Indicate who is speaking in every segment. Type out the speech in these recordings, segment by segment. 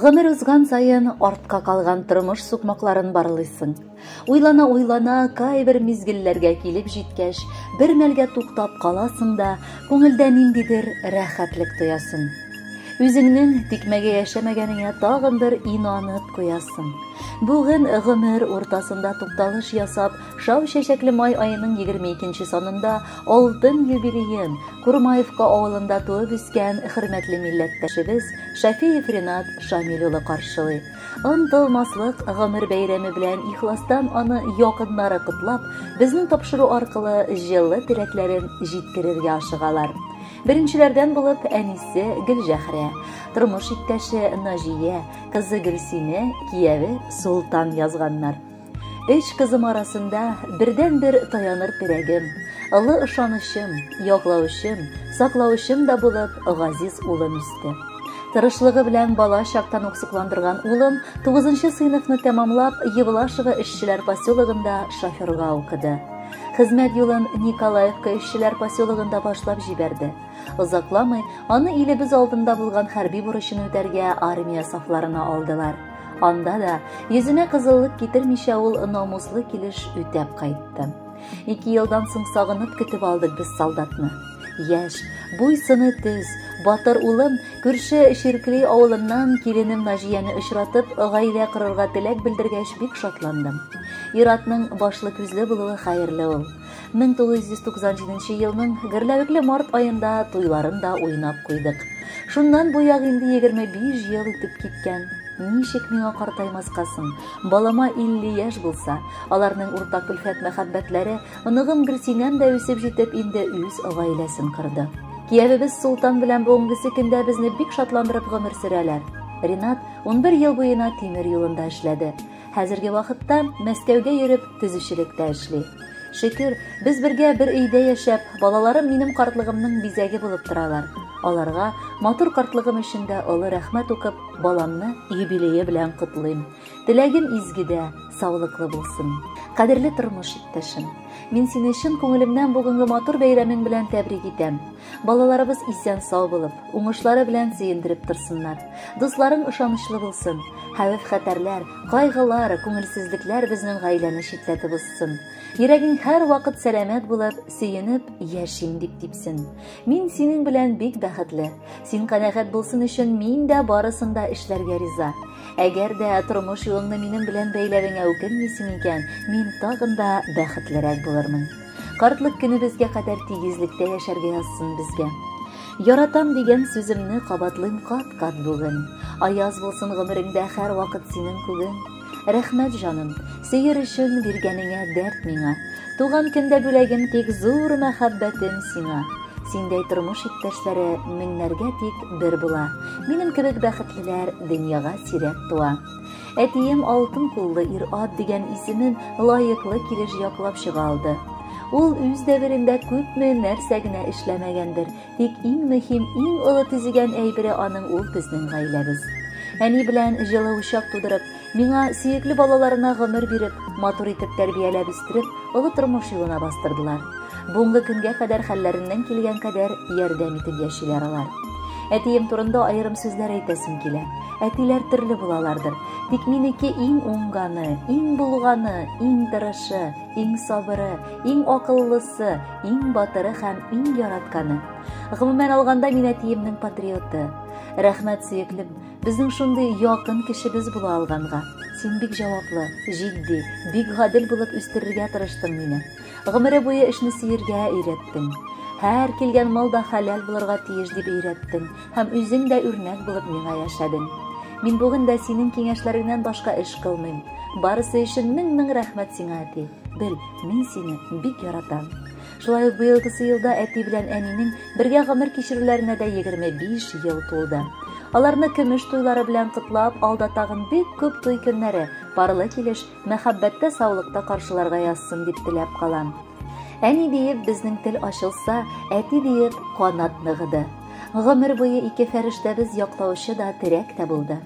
Speaker 1: Гомер узган саен артка калган тормыш сукмакларын барлыйсың. Уйлана-уйлана кайбер мизгелләргә килеп җиткәч, бер мәлгә туктап каласың да, күңелдә ниндидер рәхәтлек тоясың. Үзеңнең тикмәгә яшәмәгәнеңә тагын бер инанып куясың. Бүген гомер уртасында тукталыш ясап, шау чәчәкле май аеның 22 санында алтын юбилеен Курмаевка авылында туып үскән хөрмәтле милләттәшебез Шафиев Ринат Шамил улы каршылый. Онытылмаслык гомер бәйрәме белән ихластан аны якыннары котлап, безнең тапшыру аркылы җылы теләкләрен җиткерергә ашыгалар. Беренчеләрдән булып әнисе Гөлҗәхрә, тормыш иптәше Наҗия, кызы Гөлсинә, кияве Султан язганнар. Өч кызым арасында бердәнбер таяныр терәгем, олы ышанычым, яклаучым, саклаучым да булып газиз улым үсте. Тырышлыгы белән бала чактан ук сокландырган улым 9 сыйныфны тәмамлап, Евлашево эшчеләр поселогында шоферга укыды. Хезмәт юлын Николаевка эшчеләр поселогында башлап җибәрде. Озакламый аны илебез алдында булган хәрби бурычын үтәргә армия сафларына алдылар. Анда да йөзенә кызыллык китермичә ул намуслы килеш үтәп кайтты. Ике елдан соң сагынып көтеп алдык без солдатны. Яшь, буй-сыны төз, батыр улым күрше Ширкли авылыннан киленем Наҗияне очратып, гаилә корырга теләк белдергәч бик шатландым. Ир-атның башлы-күзле булуы хәерле ул. 1997 елның гөрләвекле март аенда туйларын да уйнап куйдык. Шуннан бу як инде 25 ел үтеп киткән. Ничек миңа картаймаска соң? Балама 50 яшь булса, аларның уртак көлфәт мәхәббәтләре, оныгым Гөлсинәм дә үсеп җитеп инде үз гаиләсен корды. Киявебез Султан белән бүгенгесе көндә безне бик шатландырып гомер сөрәләр. Ринат 11 ел буена тимер юлында эшләде. Хәзерге вакытта Мәскәүгә йөреп төзүчелектә эшли. Шөкер, без бергә бер өйдә яшәп, балаларым минем картлыгымның бизәге булып торалар. Аларга матур картлыгым өчен дә олы рәхмәт укып, баламны юбилее белән котлыйм. Теләгем изгедә, саулыклы булсын. Кадерле тормыш иптәшем, мин сине чын күңелемнән бүгенге матур бәйрәмең белән тәбрик итәм. Балаларыбыз исән-сау булып, уңышлары белән сөендереп торсыннар. Дусларың ышанычлы булсын. Хәвеф-хәтәрләр, кайгылар, күңелсезлекләр безнең гаиләне читләтеп узсын. Йөрәгең һәрвакыт сәламәт булып, сөенеп яшим дип типсен. Мин синең белән бик бәхетле. Син канәгать булсын өчен мин дә барысын да эшләргә риза. Әгәр дә тормыш юлыңны минем белән бәйләвеңә үкенмисең икән, мин тагын да бәхетлерәк булырмын. Картлык көнебезгә кадәр тигезлектә яшәргә язсын безгә. Яратам дигән сүземне кабатлыйм кат-кат бүген. Аяз булсын гомереңдә һәрвакыт синең күгең. Рәхмәт, җаным, сөер өчен биргәнеңә дәрт миңа. Туган көндә бүләгем тик зур мәхәббәтем сиңа. Синдәй тормыш иптәшләре меңнәргә тик бер була. Минем кебек бәхетлеләр дөньяга сирәк туа. Әтием алтын куллы ир-ат дигән исемен лаеклы килеш яклап чыга алды. Ул үз дәверендә күпме нәрсә генә эшләмәгәндер, Тик иң мөһим, иң олы төзегән әйбере аның ул безнең гаиләбез. Әни белән җылы учак тудырып, миңа сөекле балаларына гомер биреп, матур итеп тәрбияләп үстереп, олы тормыш юлына бастырдылар. Бүгенге көнгә кадәр хәлләреннән килгән кадәр ярдәм итеп яшиләр алар. Әтием турында аерым сүзләр әйтәсем килә. Әтиләр төрле булалардыр. Тик минеке иң уңганы, иң булганы, иң тырышы, иң сабыры, иң акыллысы, иң батыры һәм иң яратканы. Гомумән алганда, мин әтиемнең патриоты. Рәхмәт, сөеклем, безнең шундый якын кешебез була алганга. Син бик җаваплы, җитди, бик гадел булып үстерергә тырыштың мине. Гомере буе эшне сөергә өйрәттең. Һәр килгән мал да хәләл булырга тиеш дип өйрәттең һәм үзең дә үрнәк булып миңа яшәдең. Мин бүген дә синең киңәшләреңнән башка эш кылмыйм. Барысы өчен мең-мең рәхмәт сиңа, әти. Бел, мин сине бик яратам. Шулай ук быелгысы елда әти белән әнинең бергә гомер кичерүләренә дә 25 ел тулды. Аларны көмеш туйлары белән котлап, алда тагын бик күп туй көннәре, парлы килеш, мәхәббәттә, саулыкта каршыларга язсын дип теләп калам. Әни диеп безнең тел ачылса, әти диеп канат ныгыды. Гомер буе ике фәрештәбез яклаучы да, терәк тә булды.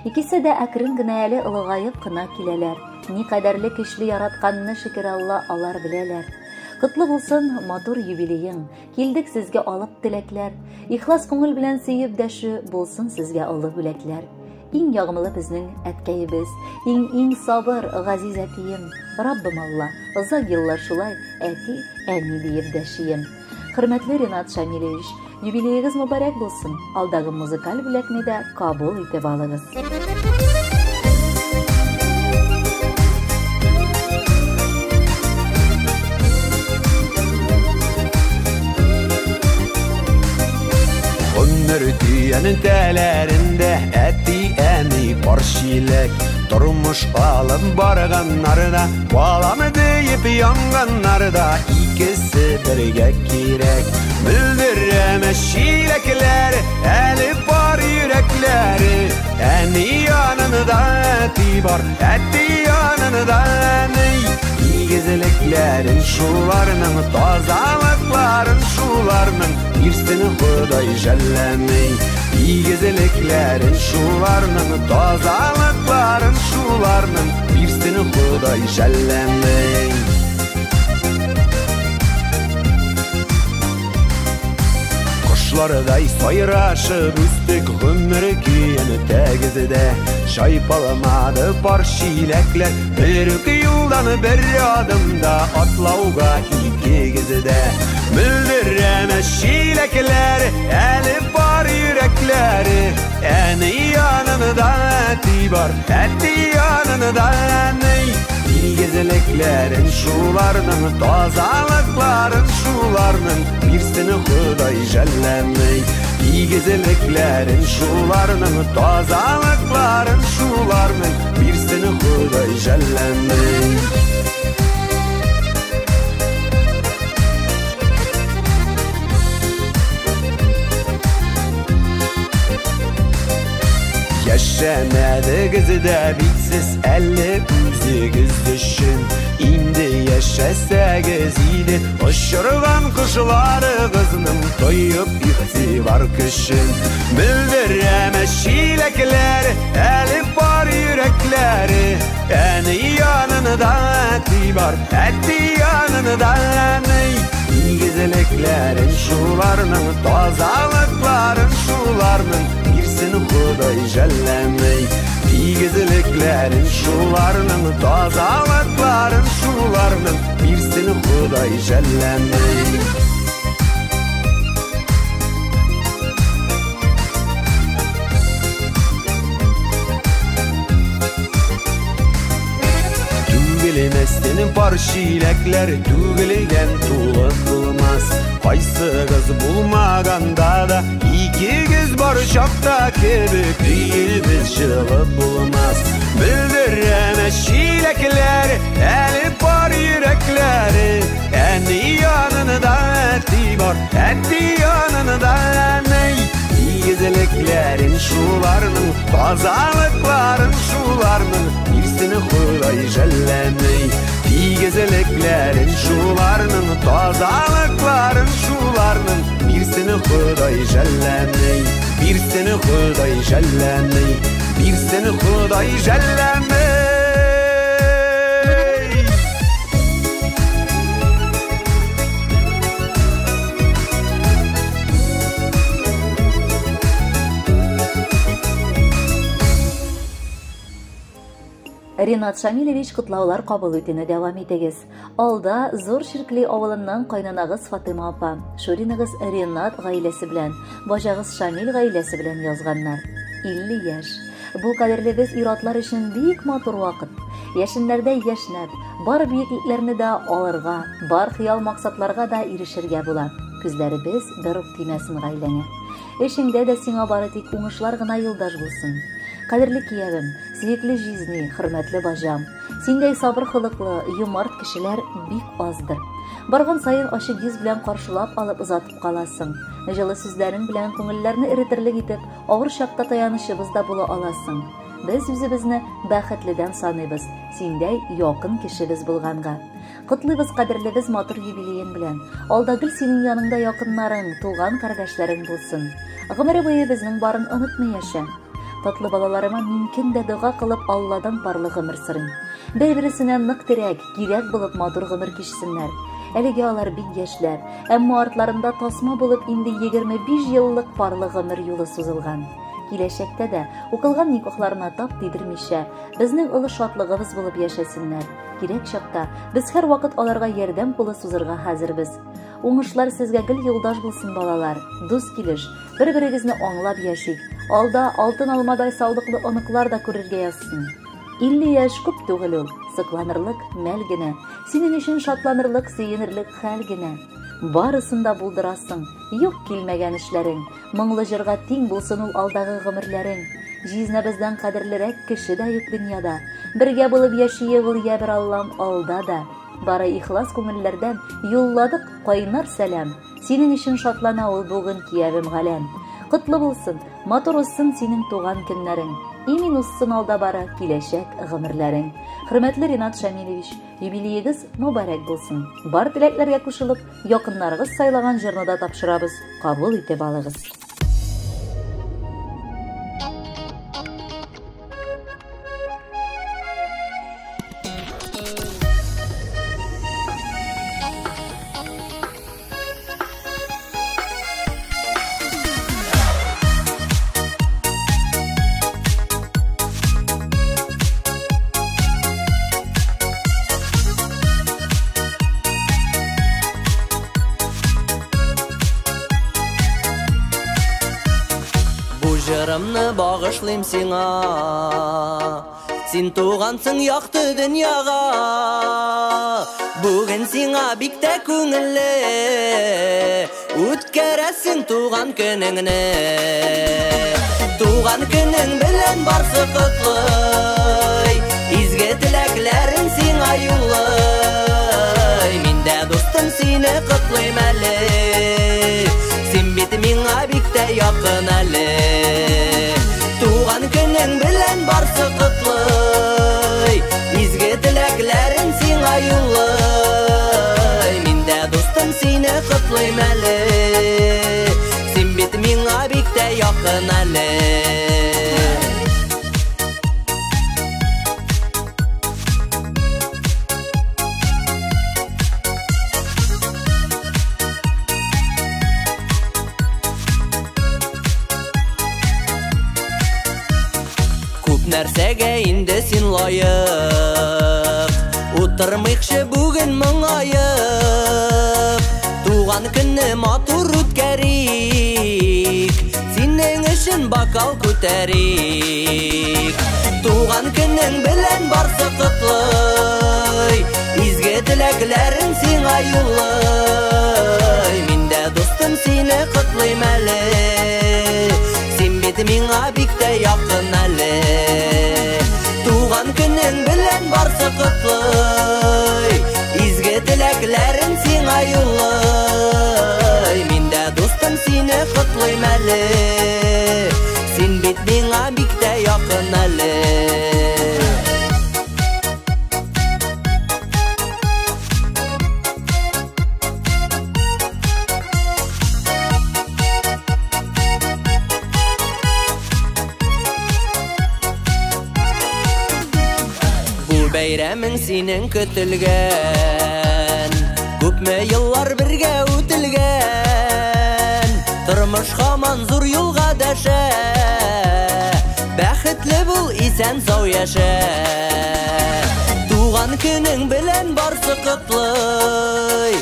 Speaker 1: Икесе дә әкрен генә әле олыгаеп кына киләләр. Никадәрле көчле яратканны, шөкер Алла, алар беләләр. Котлы булсын матур юбилеең. Килдек сезгә алып теләкләр. Ихлас күңел белән сөеп дәшү булсын сезгә олы бүләкләр. Иң ягымлы безнең әткәебез, иң-иң сабыр, газиз әтием. Раббым Алла, озак еллар шулай әти, әни диеп дәшием. Хөрмәтле Ринат Шамилевич, юбилеегыз мөбарәк булсын. Алдагы музыкаль бүләкне дә кабул итеп алыгыз.
Speaker 2: Гомер көянең тәләрендә әти-әни пар чиләк. Тормыш алып барганнарда, балам диеп янганнарда икесе бергә кирәк. Мөлдерәмә чиләкләр, әле бар йөрәкләре. Әни янында әти бар, әти янында әни. Игезлекләрен шуларның, тазалыкларын шуларның, бирсен Ходай жәлләми. Игезлекләрен шуларның, тазалыкларын шуларның, бирсен Ходай жәлләми. Кошлардай сайрашып үстек гомер көен тәгездә. Чайпалмады пар чиләкләр, бер үк юлдан бер адымда атлауга икегездә. Мөлдерәмә чиләкләр, әле бар йөрәкләре. Әни янында әти бар, әти янында әни. Игезлекләрен шуларның, тазалыкларын шуларның, бирсен Ходай жәлләми. Игезлекләрен шуларның, тазалыкларын шуларның, бирсен Ходай жәлләми. Яшәмәдегез дә бит сез әле үзегез өчен. Инде яшәсәгез иде, очырган кошларыгызның тоеп игътибар көчен. Мөлдерәмә чиләкләр, әле бар йөрәкләре. Әни янында әти бар, әти янында әни. Игезлекләрен шуларның, тазалыкларын шуларның, бирсен Ходай жәлләми. Игезлекләрен шуларның, тазалыкларын шуларның, бирсен Ходай жәлләми. Түгелмәсен пар чиләкләр, түгелгән тулы булмас. Кайсыгыз булмаганда да, икегез бар чакта кебек өебез җылы булмас. Мөлдерәмә чиләкләр, әле бар йөрәкләре. Әни янында әти бар, әти янында әни. Игезлекләрен шуларның, тазалыкларын шуларның, бирсен Ходай жәлләми. Игезлекләрен шуларның, тазалыкларын шуларның, бирсен Ходай жәлләми. Бирсен Ходай жәлләми, бирсен Ходай жәлләми.
Speaker 1: Ринат Шамилевич, котлаулар кабул итүне дәвам итегез. Алда Зур Ширкли авылыннан кайнанагыз Фатыйма апа, Шуриныгыз Ринат гаиләсе белән, бажагыз Шамил гаиләсе белән язганнар. 50 яшь. Бу кадерлебез ир-атлар өчен бик матур вакыт. Яшеннәрдә яшьнәп, бар биеклекләрне дә алырга, бар хыял максатларга да ирешергә була. Күзләребез бер үк тимәсен гаиләңә. Эшеңдә дә сиңа бары тик уңышлар гына юлдаш булсын. Кадерле киявем, сөекле җизни, хөрмәтле бажам, синдәй сабыр холыклы, юмарт кешеләр бик аздыр. Барган саен ачык йөз белән каршылап алып озатып каласың. Җылы сүзләрең белән күңелләрне эретерлек итеп, авыр чакта таянычыбыз да була аласың. Без үзебезне бәхетледән саныйбыз, синдәй якын кешебез булганга. Котлыйбыз кадерлебез матур юбилеең белән. Алда гел синең яныңда якыннарың, туган кардәшләрең булсын. Гомере буе безнең барын онытмый яшә. Татлы балаларыма мин көн дә дога кылып Алладан парлы гомер сорыйм. Бер-берсенә нык терәк, кирәк булып матур гомер кичсеннәр. Әлегә алар бик яшьләр, әмма артларында тасма булып инде 25 еллык парлы гомер юлы сузылган. Киләчәктә дә укылган никахларына тап тидермичә, безнең олы шатлыгыбыз булып яшәсеннәр. Кирәк чакта без һәрвакыт аларга ярдәм кулы сузырга хәзербез. Уңышлар сезгә гел юлдаш булсын, балалар. Дус килеш, бер-берегезне аңлап яшик. Алда алтын алмадай саулыклы оныклар да күрергә язсын. 50 яшь күп түгел ул, сокланырлык мәл генә. Синең өчен шатланырлык, сөенерлек хәл генә. Барысын да булдырасың, юк килмәгән эшләрең. Моңлы җырга тиң булсын ул алдагы гомерләрең. Җизнәбездән кадерлерәк кеше дә юк дөньяда. Бергә булып яшиек ул я бер Аллам алда да. Бары ихлас күңелләрдән юлладык кайнар сәлам. Синең өчен шатлана ул бүген киявем Галәм. Котлы булсын, матур узсын синең туган көннәрең. Имин узсын алда бары киләчәк гомерләрең. Хөрмәтле Ринат Шамилевич, юбилеегыз мөбарәк булсын. Бар теләкләргә кушылып, якыннарыгыз сайлаган җырны да тапшырабыз. Кабул итеп алыгыз.
Speaker 3: Җырымны багышлыйм сиңа. Син тугансың якты дөньяга. Бүген сиңа бик тә күңелле үткәрәсең туган көнеңне. Туган көнең белән барсы котлый, изге теләкләрен сиңа юллый. Мин дә дустым сине котлыйм әле, син бит миңа бик тә якын әле. Туган көнең белән барсы котлый, изге теләкләрен сиңа юллый. Мин дә дустым сине котлыйм әле, син бит миңа бик тә якын әле. Нәрсәгә инде син лаек, утырмыйкчы бүген моңаеп. Туган көнне матур үткәрик, синең өчен бокал күтәрик. Туган көнең белән барсы котлый, изге теләкләрен сиңа юллый. Мин дә дустым сине котлыйм әле, син бит миңа бик тә якын әле. Туган көнең белән барсы котлый, изге теләкләрен сиңа юллый. Мин дә дустым сине котлыйм әле, син бит миңа бик тә якын әле. Бәйрәмең синең көтелгән, күпме еллар бергә үтелгән. Тормыш һаман зур юлга дәшә, бәхетле бул, исән сау яшә. Туган көнең белән барсы котлый,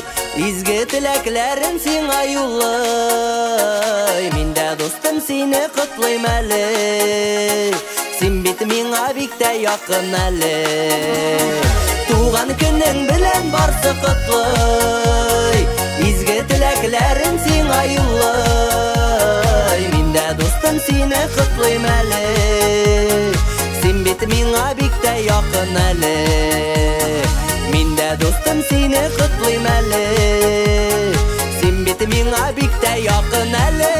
Speaker 3: изге теләкләрен сиңа юллый. Мин дә дустым сине котлыйм әле, син бит миңа бик тә якын әле. Туган көнең белән барсы котлый, изге теләкләрен сиңа юллый. Мин дә дустым сине котлыйм әле, син бит миңа бик тә якын әле. Мин дә дустым сине котлыйм әле, син бит миңа бик тә якын әле.